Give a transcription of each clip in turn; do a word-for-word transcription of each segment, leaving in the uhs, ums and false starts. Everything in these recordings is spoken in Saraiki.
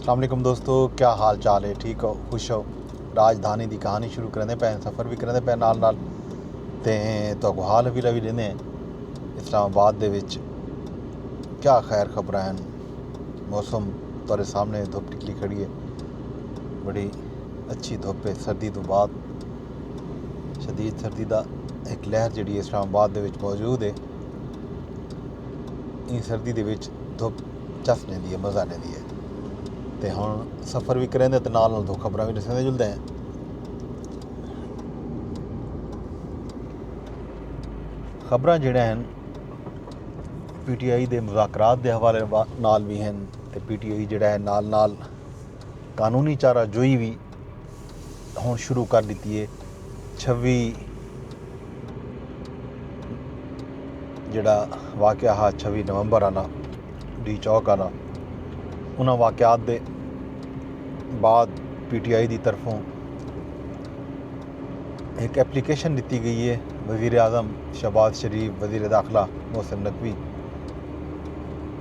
السلام علیکم دوستو، کیا حال چال ہے؟ ٹھیک ہو؟ خوش ہو؟ راجدھانی دی کہانی شروع کریندے پئے ہیں، سفر بھی کریندے پئے ہیں نال نال، تے تہاکوں حال حویلہ بھی ݙیندے ہیں اسلام آباد دے وچ کیا خیر خبراں ہیں۔ موسم تہاݙے سامنے، دھپ نکلی کھڑی ہے، بڑی اچھی دھپ ہے، سردی توں بعد شدید سردی دا ہک لہر جیڑھی اسلام آباد دے وچ موجود ہے۔ ایں سردی دے وچ دھپ چس ݙیندی ہے، مزہ ݙیندی ہے۔ تے ہݨ سفر وی کریندے تے نال نال تہاکوں خبراں وی ݙسیندے جلدے ہیں۔ خبراں جیڑھیاں ہن، پی ٹی آئی دے مذاکرات دے حوالے وا-، نال وی ہن، تے پی ٹی آئی جیڑھا ہے نال نال قانونی چارہ جوئی وی ہݨ شروع کر ݙتی ہے۔ چھوی جیڑھا واقعہ ہا، چھوی نومبر آلا، ڈی چوک آلا، انہاں واقعات دے بعد پی ٹی آئی دی طرفوں ہک اپلیکیشن ݙتی ڳئی ہے۔ وزیر اعظم شہباز شریف، وزیر داخلہ محسن نقوی،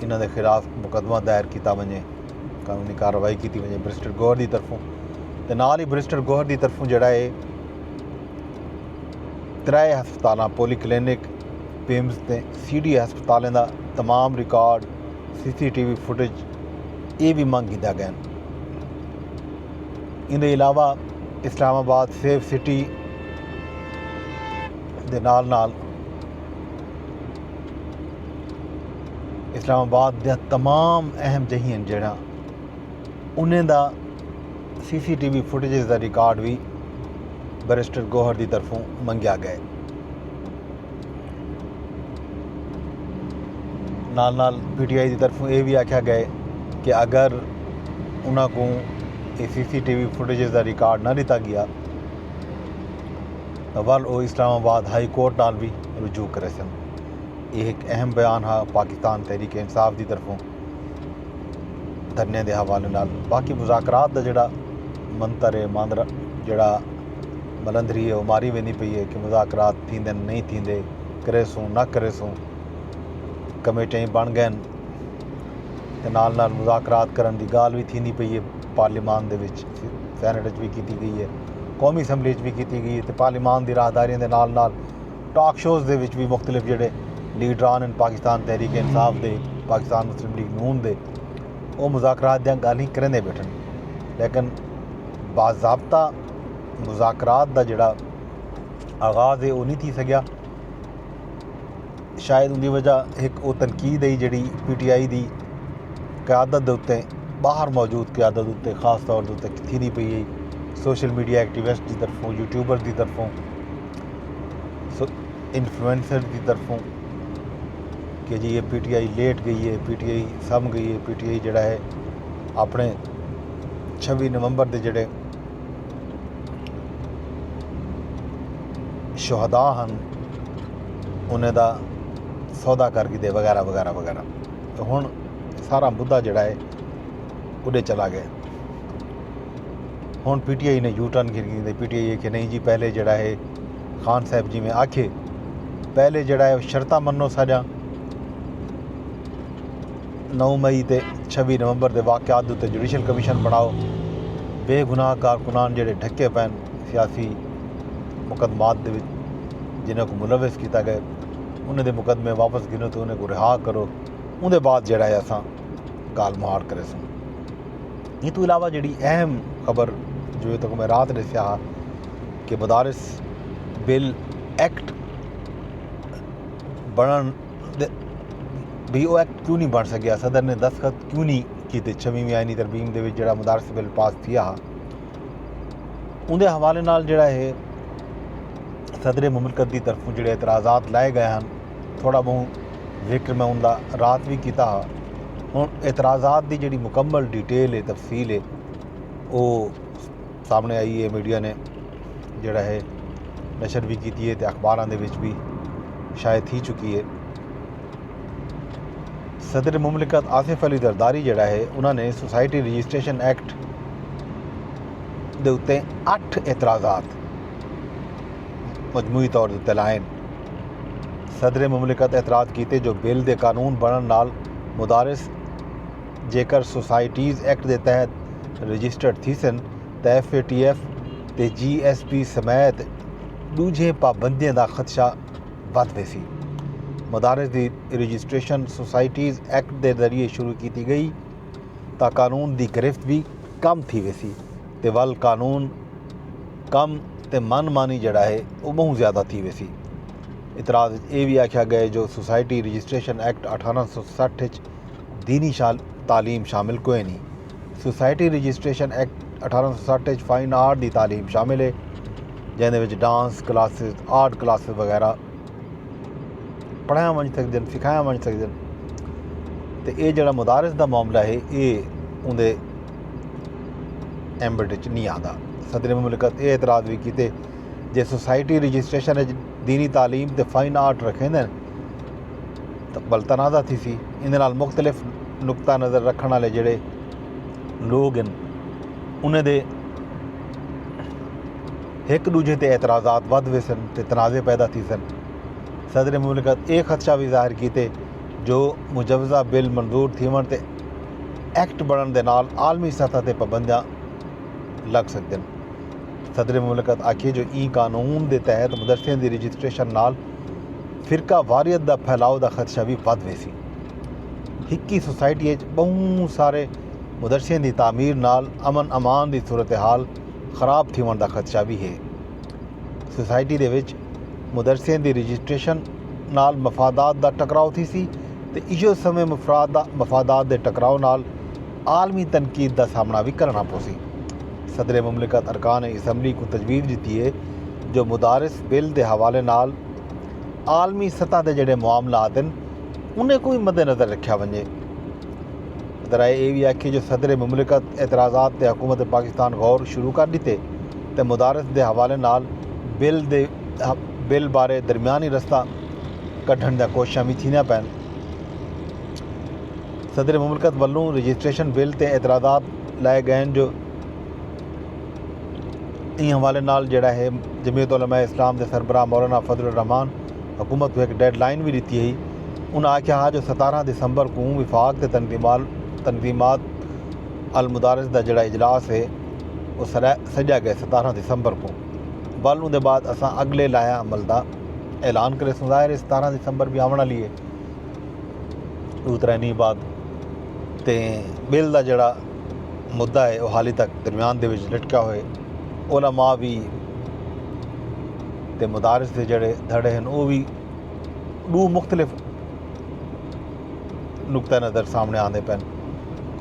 انہاں دے خلاف مقدمہ دائر کیتا ونڄے، قانونی کارروائی کیتی ونڄے بیرسٹر گوہر دی طرفوں۔ تے نال ہی بیرسٹر گوہر دی طرفوں جیڑھا ہے، ترائے ہسپتالاں، پولی کلینک، پمز تے سی ڈی ہسپتالیں دا تمام ریکارڈ، سی سی ٹی وی فوٹیج، اے وی منگ گھدا ڳئن۔ ایندے علاوہ اسلام آباد سیف سٹی دے نال نال اسلام آباد دیاں تمام اہم جہیں ہن جیڑھاں، انہیں دا C C T V footages دا ریکارڈ وی بیرسٹر گوہر دی طرفوں منگیا ڳئے۔ نال نال پی ٹی آئی دی طرفوں اے وی آکھیا ڳئے کہ اگر انہاں کوں اے C C T V footages دا ریکارڈ نہ ݙتا ڳیا تاں ول او اسلام آباد ہائی کورٹ نال وی رجوع کریسن۔ اے ہک اہم بیان ہا پاکستان تحریک انصاف دی طرفوں دھرنے دے حوالے نال۔ باقی مذاکرات دا جیڑھا منتر ہے، ماندرا، جیڑھا ملندری ہے، او ماری ویندی پئی ہے کہ مذاکرات تھیندن، نہیں تھیندے، کریسوں، نہ کریسوں، کمیٹیاں بݨ ڳئن۔ تے نال نال مذاکرات کرݨ دی ڳالھ وی تھیندی پئی ہے پارلیمان دے وچ، سینیٹ وچ وی کیتی ڳئی ہے، قومی اسمبلی وچ وی کیتی ڳئی ہے، تے پارلیمان دی راہداریاں دے نال نال ٹاک شوز دے وچ وی مختلف جیڑھے لیڈران ہن پاکستان تحریک انصاف دے، پاکستان مسلم لیگ نون دے، او مذاکرات دیاں ڳالھیں کریندے ٻیٹھن، لیکن باضابطہ مذاکرات دا جیڑھا آغاز ہے، او نہیں تھی سڳیا۔ شاید اوندی وجہ ہک او تنقید ہئی جیڑھی پی ٹی آئی دی قیادت دے اتے، ٻاہر موجود قیادت اتے خاص طور دے اتے تھیندی پئی ہئی، سوشل میڈیا ایکٹیوسٹ دی طرفوں، یوٹیوبر دی طرفوں، سو-، انفلوئنسر دی طرفوں، کہ جی اے پی ٹی آئی لیٹ ڳئی ہے، پی ٹی آئی سم ڳئی ہے، پی ٹی آئی جیڑھا ہے اپݨے چھوی نومبر دے جیڑھے شہداء ہن، انہیں دا سودا کر گھدے وغیرہ وغیرہ وغیرہ۔ تو ہݨ سارا مدعا جیڑھا ہے اݙے چلا ڳئے۔ ہݨ پی ٹی آئی نے یو ٹرن گھن گھدے، پی ٹی آئی آکھے نہیں جی، پہلے جیڑھا ہے خان صاحب جیویں آکھے، پہلے جیڑھا ہے شرطاں منو ساݙیاں، نو مئی تے چھوی نومبر دے واقعات دے اتے جوڈیشل کمیشن بݨاؤ، بے گناہ کارکنان جیڑھے ڈھکے پئن، سیاسی مقدمات دے وچ جنہاں کوں ملوث کیتا ڳئے، انہیں دے مقدمے واپس گھنو تے انہیں کوں رہا کرو، اوندے بعد جیڑھا ہے اساں ڳالھ مہاڑ کریسوں۔ ایں توں علاوہ جیڑھی اہم خبر جو ہے تہاکوں میں رات ݙسیا ہا کہ مدارس بل ایکٹ بݨݨ دے، بھئی او ایکٹ کیوں نہیں بݨ سڳیا، صدر نے دستخط کیوں نہیں کیتے، چھویہویں آئینی ترمیم دے وچ جیڑھا مدارس بل پاس تھیا ہا، اوندے حوالے نال جیڑھا ہے صدر مملکت دی طرفوں جیڑھے اعتراضات لائے ڳئے ہن، تھوڑا ٻہوں ذکر میں اوندا رات وی کیتا ہا۔ ہݨ اعتراضات دی جیڑھی مکمل ڈیٹیل ہے، تفصیل ہے، او سامݨے آئی ہے، میڈیا نے جیڑھا ہے نشر وی کیتی ہے تے اخباراں دے وچ وی شائع تھی چکی ہے۔ صدر مملکت آصف علی زرداری جیڑھا ہے، انہاں نے سوسائٹی رجسٹریشن ایکٹ دے اتے اٹھ اعتراضات مجموعی طور تے لائن۔ صدر مملکت اعتراض کیتے جو بل دے قانون بݨݨ نال مدارس جیکر سوسائٹیز ایکٹ دے تحت رجسٹرڈ تھیسن تاں ایف اے ٹی ایف تے جی ایس پی سمیت ݙوجھیں پابندیاں دا خدشہ ودھ ویسی۔ مدارس دی رجسٹریشن سوسائٹیز ایکٹ دے ذریعے شروع کیتی ڳئی تاں قانون دی گرفت وی کم تھی ویسی تے ول قانون کم تے من مانی جیڑھا ہے او ٻہوں زیادہ تھی ویسی۔ اعتراض اچ اے وی آکھیا ڳئے جو سوسائٹی رجسٹریشن ایکٹ اٹھارہ سو سٹھ اچ دینی تعلیم شامل کوئنی۔ سوسائٹی رجسٹریشن ایکٹ اٹھارہ سو سٹھ اچ فائن آرٹ دی تعلیم شامل ہے، جیندے وچ ڈانس کلاسز، آرٹ کلاسز وغیرہ پڑھائیاں ونج سکدن، سکھائیاں ونج سکدن۔ تے اے جیڑھا مدارس دا معاملہ ہے اے اوندے ایمبٹ اچ نی آندا۔ صدر مملکت اے اعتراض وی کیتے جے سوسائٹی رجسٹریشن اچ دینی تعلیم تے فائن آرٹ رکھیندن تاں ول تنازع تھیسی۔ ایندے نال مختلف نقطہ نظر رکھݨ آلے جیڑھے لوگ ہن انہیں دے ہک ݙوجھے تے اعتراضات ودھ ویسن تے تنازع پیدا تھیسن۔ صدر مملکت اے خدشہ وی ظاہر کیتے جو مجوزہ بل منظور تھیوݨ تے ایکٹ بݨݨ دے نال عالمی سطح تے پابندیاں لڳ سڳدن۔ صدر مملکت آکھیے جو ایں قانون دے تحت مدرسیں دی رجسٹریشن نال فرقہ واریت دا پھیلاؤ دا خدشہ وی ودھ ویسی۔ ہکی سوسائٹی اچ ٻہوں سارے مدرسیں دی تعمیر نال امن امان دی صورتحال خراب تھیوݨ دا خدشہ وی ہے۔ سوسائٹی دے وچ مدرسیں دی رجسٹریشن نال مفادات دا ٹکراؤ تھیسی تے ایہو سمے مفراد مفادات دے ٹکراؤ نال عالمی تنقید دا سامݨا وی کرݨا پوسی۔ صدر مملکت ارکان اسمبلی کوں تجویز ݙتی ہے جو مدارس بل دے حوالے نال عالمی سطح دے جیڑھے معاملات ہن انہیں کوں وی مد نظر رکھیا ونجے۔ ذرائع اے وی آکھیے جو صدر مملکت اعتراضات تے حکومت پاکستان غور شروع کر ݙتے تے مدارس دے حوالے نال بل دے بل بارے درمیانی رستہ کڈھݨ دیاں کوششاں وی تھیندیاں پئن۔ صدر مملکت ولوں رجسٹریشن بل تے اعتراضات لائے ڳئن جو ایں حوالے نال جیڑھا ہے جمعیت علماء اسلام دے سربراہ مولانا فضل الرحمان حکومت کوں ہک ڈیڈ لائن وی ݙتی ہئی۔ انہاں آکھیا ہا جو ستارہ دسمبر کوں وفاق تے تنظیمال تنظیمات المدارس دا جیڑھا اجلاس ہے او سݙا- سݙیا ڳئے ستارہ دسمبر کوں، ول اوندے بعد اساں اڳلے لائحہ عمل دا اعلان کریسوں۔ ظاہر ہے ستارہ دسمبر وی آوݨ آلی ہے۔ ݙو ترے ݙینھ بعد تے بل دا جیڑھا مدعا ہے او حالی تک درمیان دے وچ لٹکا ہوئے۔ علماء وی تے مدارس دے جیڑھے دھڑے ہن او وی ݙو مختلف نقطہ نظر سامݨے آندے پئن۔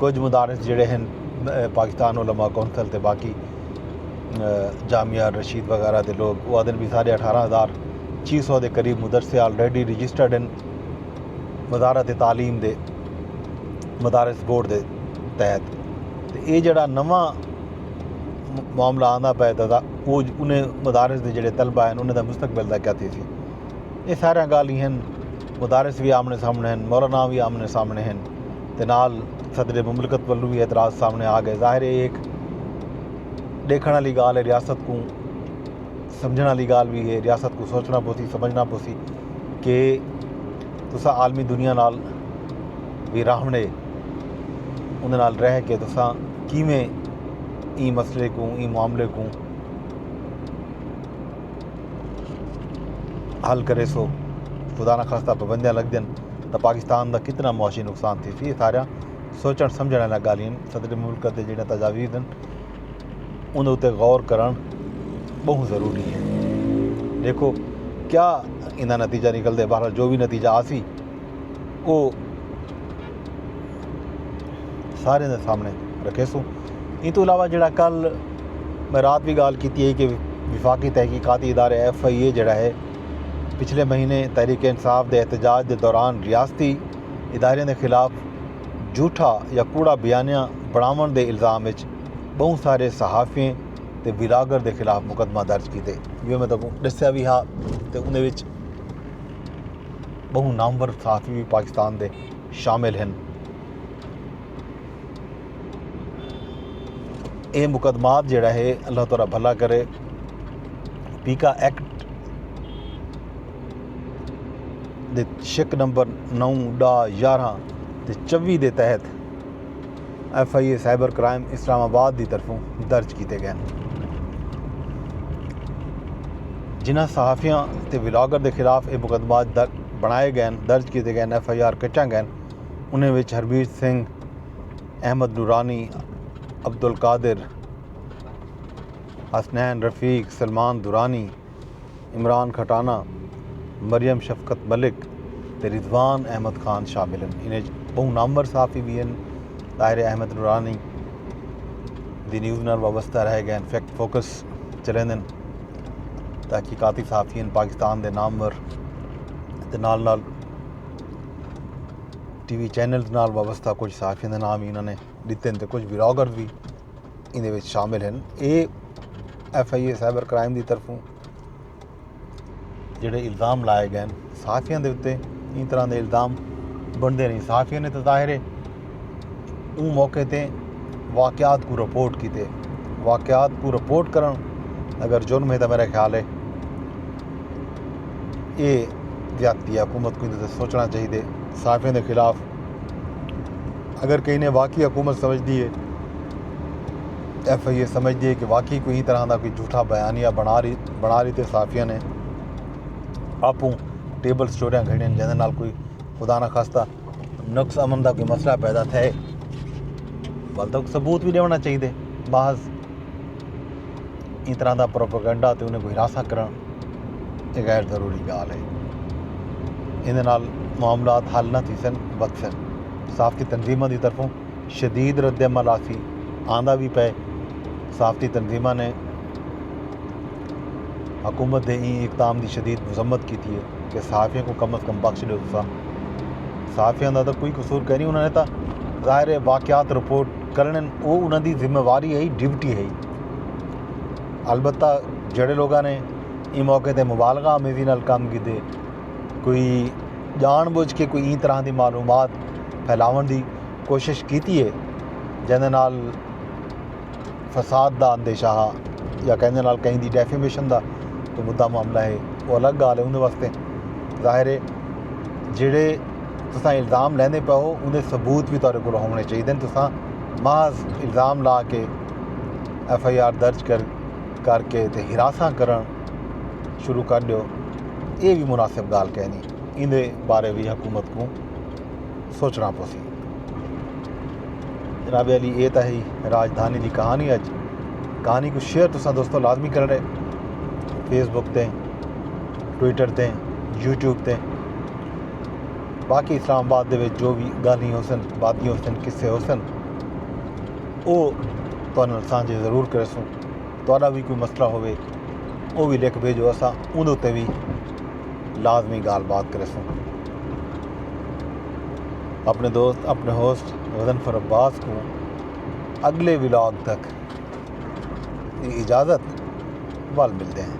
کجھ مدارس جیڑھے ہن پاکستان علماء کونسل تے باقی جامعہ رشید وغیرہ دے لوگ او آدھن بھی ساڑھے اٹھارہ ہزار چھی سو دے قریب مدرسے آلریڈی رجسٹرڈ ہن وزارت تعلیم دے مدارس بورڈ دے تحت۔ تے اے جیڑھا نواں معاملہ آندا پئے تاں او انہیں مدارس دے جیڑھے طلبہ ہن انہیں دا مستقبل دا کیا تھیسی؟ اے ساریاں ڳالھیں ہن۔ مدارس وی آمنے سامنے ہن، مولانا وی آمنے سامنے ہن تے نال صدر مملکت ولوں وی اعتراض سامنے آ ڳئے۔ ظاہر ہے ہک ݙیکھݨ آلی ڳالھ ہے، ریاست کوں سمجھݨ آلی ڳالھ وی ہے، ریاست کوں سوچݨا پوسی، سمجھݨا پوسی کہ تساں عالمی دنیا نال وی راہوݨے اوندے نال رہ کے تساں کیویں ایں مسئلے کوں، ایں معاملے کوں حل کریسو۔ خدا نہ خواستہ پابندیاں لڳدن تاں پاکستان دا کتنا معاشی نقصان تھیسی۔ اے ساریاں سوچݨ سمجھݨ والیاں ڳالھیں ہن۔ صدر مملکت دے جیڑھے تجاویز ہن اوندے اتے غور کرݨ ٻہوں ضروری ہے۔ ݙیکھو کیا ایندا نتیجہ نکلدے۔ بہرحال جو وی نتیجہ آسی او سارے دے سامنے رکھیسوں۔ ایں توں علاوہ جیڑھا کل میں رات وی ڳالھ کیتی ہے کہ وفاقی تحقیقاتی ادارے ایف آئی اے جیڑھا ہے پچھلے مہینے تحریک انصاف دے احتجاج دے دوران ریاستی اداریاں دے خلاف جھوٹا یا کوڑا بیانیہ بݨاوݨ دے الزام اچ ٻہوں سارے صحافیاں تے ولاگر دے خلاف مقدمہ درج کیتے۔ جیویں میں تہاکوں ݙسیا وی ہا تے اوندے وچ ٻہوں نامور صحافی وی پاکستان دے شامل ہن۔ اے مقدمات جیڑھا ہے اللہ تعالیٰ بھلا کرے۔ پیکا ایکٹ دے شق نمبر نو، ݙاہ، یارہاں تے چوی دے تحت F I A cyber crime اسلام آباد دی طرفوں درج کیتے ڳئے۔ جنہاں صحافیاں تے ولاگر دے خلاف اے مقدمات در بݨائے ڳئے، درج کیتے ڳئے، ایف آئی آر کٹیاں ڳئے، انہیں وچ ہرمیت سنگھ، احمد نورانی، عبدالقادر، حسنین رفیق، سلمان درانی، عمران کھٹانہ، مریم شفقت ملک تے رضوان احمد خان شامل ہن۔ انہیں ٻہوں نامور صحافی وی ہن۔ طاہر احمد نورانی دی نیوز نال وابستہ رہ ڳئے ہن، فیکٹ فوکس چلیندن، تحقیقاتی صحافی ہن پاکستان دے نامور، تے نال نال ٹی وی چینلز نال وابستہ کچھ صحافیاں دے نام وی انہاں نے ݙتے ہن تے کچھ ولاگر وی ایندے وچ شامل ہن۔ اے F I A cyber crime دی طرفوں جڑے الزام لائے ڳئے ہن صحافیاں دے اتے، ایں طرح دے الزام بݨدے نہیں۔ صحافیاں نے تے ظاہر ہے اوں موقع تے واقعات کوں رپورٹ کیتے۔ واقعات کوں رپورٹ کرݨ اگر جرم ہے تاں میرا خیال ہے اے زیادتی ہے۔ حکومت کوں ایندے تے سوچݨا چاہیدے۔ صحافیاں دے خلاف اگر کہیں نے واقعی حکومت سمجھدی ہے، ایف آئی اے سمجھدی ہے کہ واقعی کوئی ایں طرح دا کوئی جھوٹا بیانیہ بݨا رہی، بݨا رہی تے صحافیاں نے آپوں ٹیبل سٹوریاں گھڑین جیندے نال کوئی خدا نہ خواستہ نقص امن دا کوئی مسئلہ پیدا تھئے، ول تاں ثبوت وی ݙیوݨا چاہیدے۔ محض ایں طرح دا پروپیگنڈا تے انہیں کوں ہراساں کرݨ اے غیر ضروری ڳالھ ہے۔ ایندے نال معاملات حل نہ تھیسن، ودھسن۔ صحافتی تنظیماں دی طرفوں شدید رد عمل آسی، آندا وی پئے۔ صحافتی تنظیماں نے حکومت دے ایں اقدام دی شدید مذمت کیتی ہے کہ صحافیاں کوں کم از کم بخش ݙیو تساں۔ صحافیاں دا تاں کوئی قصور کائنی، انہاں نے تاں ظاہر ہے واقعات رپورٹ کرݨن، او انہاں دی ذمہ واری ہے، ڈیوٹی ہے۔ البتہ جڑے لوگاں نے ایں موقع تے مبالغہ آمیزی نال کم کیتے، کوئی ڄاݨ ٻجھ کے کوئی ایں طرح دی معلومات پھیلاوݨ دی کوشش کیتی ہے جیندے نال فساد دا اندیشہ ہا یا کہیں دے نال کہیں دی ڈیفیمیشن دا کوئی مدعا معاملہ ہے، او الگ ڳالھ ہے۔ اوندے واسطے ظاہر ہے جڑے تساں الزام لیندے پئے ہو اوندے ثبوت وی تہاݙے کول ہووݨے چاہیدے ہن۔ تساں محض الزام لا کے ایف آئی آر درج کر کر کے تے ہراساں کرݨ شروع کر ݙیو، اے وی مناسب ڳالھ کائنی۔ ایندے بارے وی حکومت کوں سوچݨا پوسی۔ جناب عالی، اے تاں ہئی راجدھانی دی کہانی۔ اڄ کہانی کوں شیئر تساں دوستو لازمی کرݨے، فیس بک تے، ٹویٹر تے، یوٹیوب تے۔ باقی اسلام آباد دے وچ جو وی ڳالھیں ہوسن، باتیں ہوسن، قصے ہوسن، او تہاݙے نال سانجھے ضرور کریسوں۔ تہاݙا وی کوئی مسئلہ ہووے، او وی لکھ بھیجو، اساں اوندے اتے وی لازمی ڳالھ بات کریسوں۔ اپݨے دوست، اپݨے ہوسٹ غضنفر عباس کوں اڳلے ولاگ تک دی اجازت، ول ملدے ہیں۔